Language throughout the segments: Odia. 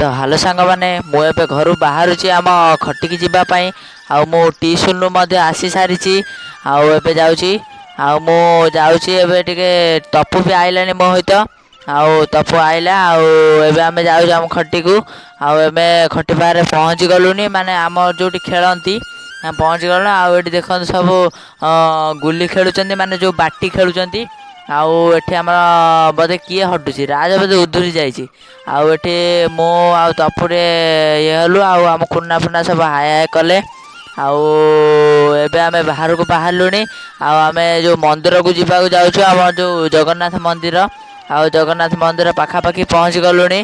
ତ ହ୍ୟାଲୋ ସାଙ୍ଗମାନେ, ମୁଁ ଏବେ ଘରୁ ବାହାରୁଛି ଆମ ଖଟିକି ଯିବା ପାଇଁ। ଆଉ ମୁଁ ଟିଉସନରୁ ମଧ୍ୟ ଆସି ସାରିଛି ଆଉ ଏବେ ଯାଉଛି। ଆଉ ମୁଁ ଯାଉଛି ଏବେ ଟିକେ, ତପୁ ବି ଆଇଲାଣି ମୋ ସହିତ। ଆଉ ତପୁ ଆଇଲା ଆଉ ଏବେ ଆମେ ଯାଉଛୁ ଆମ ଖଟିକୁ। ଆଉ ଏବେ ଖଟି ପାଖରେ ପହଞ୍ଚି ଗଲୁଣି, ମାନେ ଆମ ଯେଉଁଠି ଖେଳନ୍ତି ପହଞ୍ଚି ଗଲୁଣି। ଆଉ ଏଠି ଦେଖନ୍ତୁ, ସବୁ ଗୁଲି ଖେଳୁଛନ୍ତି, ମାନେ ଯେଉଁ ବାଟି ଖେଳୁଛନ୍ତି। ଆଉ ଏଠି ଆମର ବୋଧେ କିଏ ହଟୁଛି, ରାଜ ବୋଧେ ଉଧୁରି ଯାଇଛି। ଆଉ ଏଠି ମୁଁ ଆଉ ତପୁରେ ଇଏ ହେଲୁ ଆଉ ଆମ କୁନା ଫୁନା ସବୁ ହାଏ ହାଏ କଲେ। ଆଉ ଏବେ ଆମେ ବାହାରକୁ ବାହାରିଲୁଣି ଆଉ ଆମେ ଯେଉଁ ମନ୍ଦିରକୁ ଯିବାକୁ ଯାଉଛୁ, ଆମ ଯେଉଁ ଜଗନ୍ନାଥ ମନ୍ଦିର। ଆଉ ଜଗନ୍ନାଥ ମନ୍ଦିର ପାଖାପାଖି ପହଞ୍ଚି ଗଲୁଣି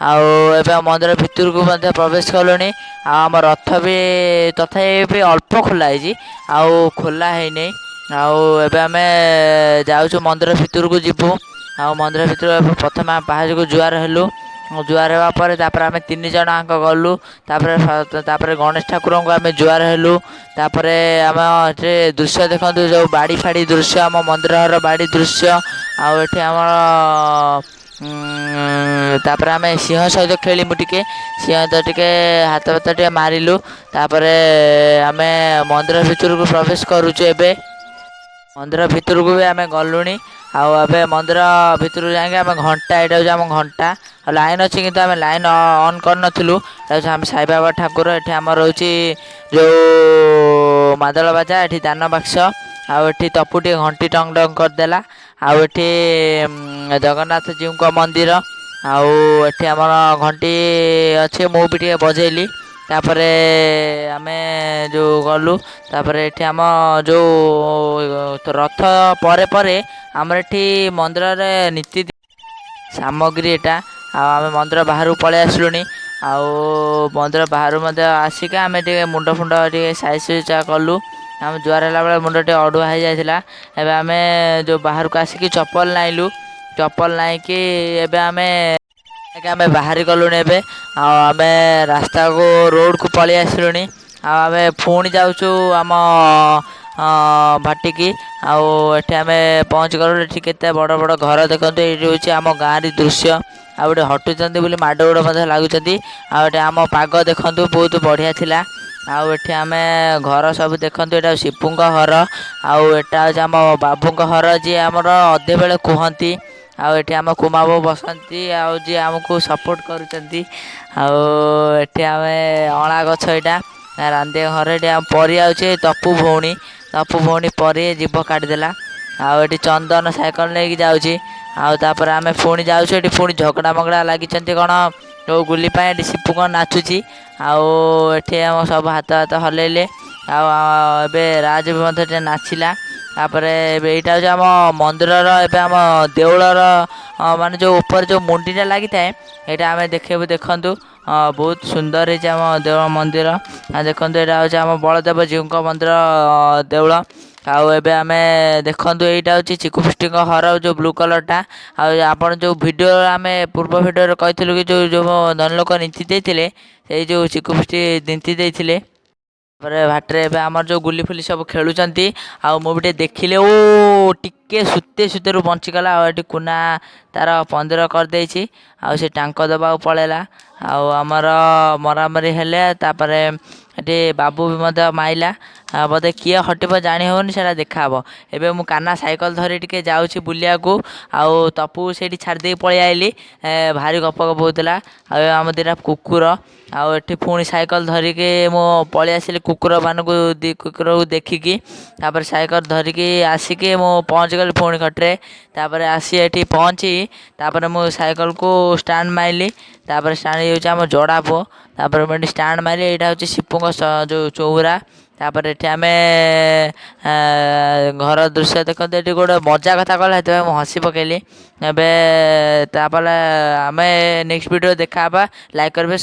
ଆଉ ଏବେ ମନ୍ଦିର ଭିତରକୁ ମଧ୍ୟ ପ୍ରବେଶ କଲୁଣି। ଆଉ ଆମ ରଥ ବି ତଥାପି ଅଳ୍ପ ଖୋଲା ହେଇଛି, ଆଉ ଖୋଲା ହେଇନି। ଆଉ ଏବେ ଆମେ ଯାଉଛୁ, ମନ୍ଦିର ଭିତରକୁ ଯିବୁ। ଆଉ ମନ୍ଦିର ଭିତରୁ ପ୍ରଥମେ ଆମେ ପାହାଚକୁ ଜୁହାର ହେଲୁ। ଜୁହାର ହେବା ପରେ ତାପରେ ଆମେ ତିନି ଜଣ ଯାକ ଗଲୁ। ତାପରେ ଗଣେଶ ଠାକୁରଙ୍କୁ ଆମେ ଜୁହାର ହେଲୁ। ତାପରେ ଆମ ଏଠି ଦୃଶ୍ୟ ଦେଖନ୍ତୁ, ଯେଉଁ ବାଡ଼ି ଫାଡ଼ି ଦୃଶ୍ୟ, ଆମ ମନ୍ଦିରର ବାଡ଼ି ଦୃଶ୍ୟ। ଆଉ ଏଠି ଆମର ତାପରେ ଆମେ ସିଂହ ସହିତ ଖେଳିମୁ ଟିକେ, ସିଂହ ସହିତ ଟିକେ ହାତ ଫାତ ଟିକେ ମାରିଲୁ। ତାପରେ ଆମେ ମନ୍ଦିର ଭିତରକୁ ପ୍ରବେଶ କରୁଛୁ। ଏବେ ମନ୍ଦିର ଭିତରକୁ ବି ଆମେ ଗଲୁଣି। ଆଉ ଏବେ ମନ୍ଦିର ଭିତରକୁ ଯାଇକି ଆମେ ଘଣ୍ଟା, ଏଇଟା ହେଉଛି ଆମ ଘଣ୍ଟା। ଆଉ ଲାଇନ୍ ଅଛି କିନ୍ତୁ ଆମେ ଲାଇନ୍ ଅନ୍ କରିନଥିଲୁ। ଏଇଟା ହେଉଛି ଆମ ସାଇବାବା ଠାକୁର। ଏଠି ଆମର ରହୁଛି ଯେଉଁ ମାଦଳ ବାଜା, ଏଠି ଦାନ ବାକ୍ସ। ଆଉ ଏଠି ତପୁ ଟିକେ ଘଣ୍ଟି ଟଙ୍ଗ ଟଙ୍ଗ କରିଦେଲା। ଆଉ ଏଠି ଜଗନ୍ନାଥ ଜୀଉଙ୍କ ମନ୍ଦିର। ଆଉ ଏଠି ଆମର ଘଣ୍ଟି ଅଛି, ମୁଁ ବି ଟିକେ ବଜେଇଲି। ତାପରେ ଆମେ ଯେଉଁ ଗଲୁ, ତାପରେ ଏଠି ଆମ ଯେଉଁ ରଥ ପରେ ପରେ ଆମର ଏଠି ମନ୍ଦିରରେ ନୀତି ସାମଗ୍ରୀ ଏଇଟା। ଆଉ ଆମେ ମନ୍ଦିର ବାହାରକୁ ପଳେଇ ଆସିଲୁଣି। ଆଉ ମନ୍ଦିର ବାହାରୁ ମଧ୍ୟ ଆସିକି ଆମେ ଟିକେ ମୁଣ୍ଡ ଫୁଣ୍ଡ ଟିକେ ସାଇଜ୍ ସୁଜା କଲୁ। ଆମେ ଜୁହାର ହେଲା ବେଳେ ମୁଣ୍ଡ ଟିକେ ଅଡ଼ୁଆ ହେଇଯାଇଥିଲା। ଏବେ ଆମେ ଯେଉଁ ବାହାରକୁ ଆସିକି ଚପଲ ନାଇଲୁ। ଚପଲ ନାଇକି ଏବେ ଆମେ ବାହାରି ଗଲୁଣି। ଏବେ ଆଉ ଆମେ ରାସ୍ତାକୁ, ରୋଡ଼କୁ ପଳେଇ ଆସିଲୁଣି। ଆଉ ଆମେ ପୁଣି ଯାଉଛୁ ଆମ ଭାଟିକି। ଆଉ ଏଠି ଆମେ ପହଞ୍ଚି ଗଲୁ। ଏଠି କେତେ ବଡ଼ ବଡ଼ ଘର ଦେଖନ୍ତୁ। ଏଇଠି ହେଉଛି ଆମ ଗାଁର ଦୃଶ୍ୟ। ଆଉ ଗୋଟେ ହଟୁଛନ୍ତି ବୋଲି ମାଡ଼ ଗୋଡ଼ ମଧ୍ୟ ଲାଗୁଛନ୍ତି। ଆଉ ଏଠି ଆମ ପାଗ ଦେଖନ୍ତୁ, ବହୁତ ବଢ଼ିଆ ଥିଲା। ଆଉ ଏଠି ଆମେ ଘର ସବୁ ଦେଖନ୍ତୁ। ଏଇଟା ଶିପୁଙ୍କ ଘର ଆଉ ଏଟା ହେଉଛି ଆମ ବାବୁଙ୍କ ଘର, ଯିଏ ଆମର ଅଧେ ବେଳେ କୁହନ୍ତି। ଆଉ ଏଠି ଆମ କୁମା ବୋଉ ବସନ୍ତି ଆଉ ଯିଏ ଆମକୁ ସପୋର୍ଟ କରୁଛନ୍ତି। ଆଉ ଏଠି ଆମେ ଅଁଳା ଗଛ, ଏଇଟା ରାନ୍ଧିଆ ଘର। ଏଠି ଆମ ପରି ଆଉଛି, ତପୁ ଭଉଣୀ, ତପୁ ଭଉଣୀ ପରି ଜିଭ କାଟିଦେଲା। ଆଉ ଏଠି ଚନ୍ଦନ ସାଇକେଲ ନେଇକି ଯାଉଛି। ଆଉ ତାପରେ ଆମେ ପୁଣି ଯାଉଛୁ। ଏଠି ପୁଣି ଝଗଡ଼ା ମଗଡ଼ା ଲାଗିଛନ୍ତି କ'ଣ ଯେଉଁ ଗୁଲି ପାଇଁ। ଏଠି ସିପୁ କ'ଣ ନାଚୁଛି। ଆଉ ଏଠି ଆମ ସବୁ ହାତ ହାତ ହଲେଇଲେ। ଆଉ ଏବେ ରାଜ ବି ମଧ୍ୟ ଟିକେ ନାଚିଲା। ତାପରେ ଏବେ ଏଇଟା ହେଉଛି ଆମ ମନ୍ଦିରର, ଏବେ ଆମ ଦେଉଳର, ମାନେ ଯେଉଁ ଉପରେ ଯେଉଁ ମୁଣ୍ଡିଟା ଲାଗିଥାଏ, ଏଇଟା ଆମେ ଦେଖେଇବୁ। ଦେଖନ୍ତୁ, ବହୁତ ସୁନ୍ଦର ହେଇଛି ଆମ ଦେଉଳ ମନ୍ଦିର। ଦେଖନ୍ତୁ, ଏଇଟା ହେଉଛି ଆମ ବଳଦେବ ଜୀଉଙ୍କ ମନ୍ଦିର ଦେଉଳ। ଆଉ ଏବେ ଆମେ ଦେଖନ୍ତୁ, ଏଇଟା ହେଉଛି ଚିକୁ ଫିଷ୍ଟିଙ୍କ ଘର, ଯେଉଁ ବ୍ଲୁ କଲର୍ଟା। ଆଉ ଆପଣ ଯେଉଁ ଭିଡ଼ିଓ ଆମେ ପୂର୍ବ ଭିଡ଼ିଓରେ କହିଥିଲୁ କି ଯେଉଁ ଯେଉଁ ଧନୀ ଲୋକ ନୀତି ଦେଇଥିଲେ, ସେଇ ଯେଉଁ ଚିକୁ ଫିଷ୍ଟି ନୀତି ଦେଇଥିଲେ। ତାପରେ ଭାଟିରେ ଏବେ ଆମର ଯେଉଁ ଗୁଲି ଫୁଲି ସବୁ ଖେଳୁଛନ୍ତି। ଆଉ ମୁଁ ବି ଟିକେ ଦେଖିଲି, ଓ ଟିକେ ସୁତେ ସୁତେରୁ ବଞ୍ଚିଗଲା। ଆଉ ଏଠି କୁନା ତାର 15 କରିଦେଇଛି ଆଉ ସେ ଟାଙ୍କ ଦେବାକୁ ପଳେଇଲା। ଆଉ ଆମର ମରାମରି ହେଲେ। ତାପରେ ଏଠି ବାବୁ ବି ମଧ୍ୟ ମାଇଲା। ବୋଧେ କିଏ ହଟିବ ଜାଣି ହେଉନି, ସେଇଟା ଦେଖାହବ। ଏବେ ମୁଁ କାହ୍ନା ସାଇକେଲ ଧରି ଟିକେ ଯାଉଛି ବୁଲିବାକୁ। ଆଉ ତପୁ ସେଇଠି ଛାଡ଼ି ଦେଇକି ପଳେଇ ଆଇଲି, ଭାରି ଗପ ଗପ ହେଉଥିଲା। ଆଉ ଆମ ଦୁଇଟା କୁକୁର। ଆଉ ଏଠି ପୁଣି ସାଇକେଲ ଧରିକି ମୁଁ ପଳେଇ ଆସିଲି କୁକୁରମାନଙ୍କୁ, ଦୁଇ କୁକୁରକୁ ଦେଖିକି। ତାପରେ ସାଇକେଲ ଧରିକି ଆସିକି ମୁଁ ପହଞ୍ଚିଗଲି ପୁଣି ଖଟିରେ। ତାପରେ ଆସି ଏଠି ପହଞ୍ଚି ତାପରେ ମୁଁ ସାଇକେଲକୁ ଷ୍ଟାଣ୍ଡ ମାରିଲି। ତାପରେ ଷ୍ଟାଣ୍ଡ ହେଉଛି ଆମ ଜଡ଼ା ପୁଅ। ତାପରେ ମୁଁ ଏଠି ଷ୍ଟାଣ୍ଡ ମାରିଲି। ଏଇଟା ହେଉଛି ସିପୁଙ୍କ ଯେଉଁ ଚଉରା। ତାପରେ ଏଠି ଆମେ ଘର ଦୃଶ୍ୟ ଦେଖନ୍ତୁ। ଏଠି ଗୋଟେ ମଜା କଥା କହିଲା, ସେଥିପାଇଁ ମୁଁ ହସି ପକେଇଲି। ଏବେ ତାପରେ ଆମେ ନେକ୍ସଟ ଭିଡ଼ିଓ ଦେଖା ହେବା। ଲାଇକ୍ କରିବେ।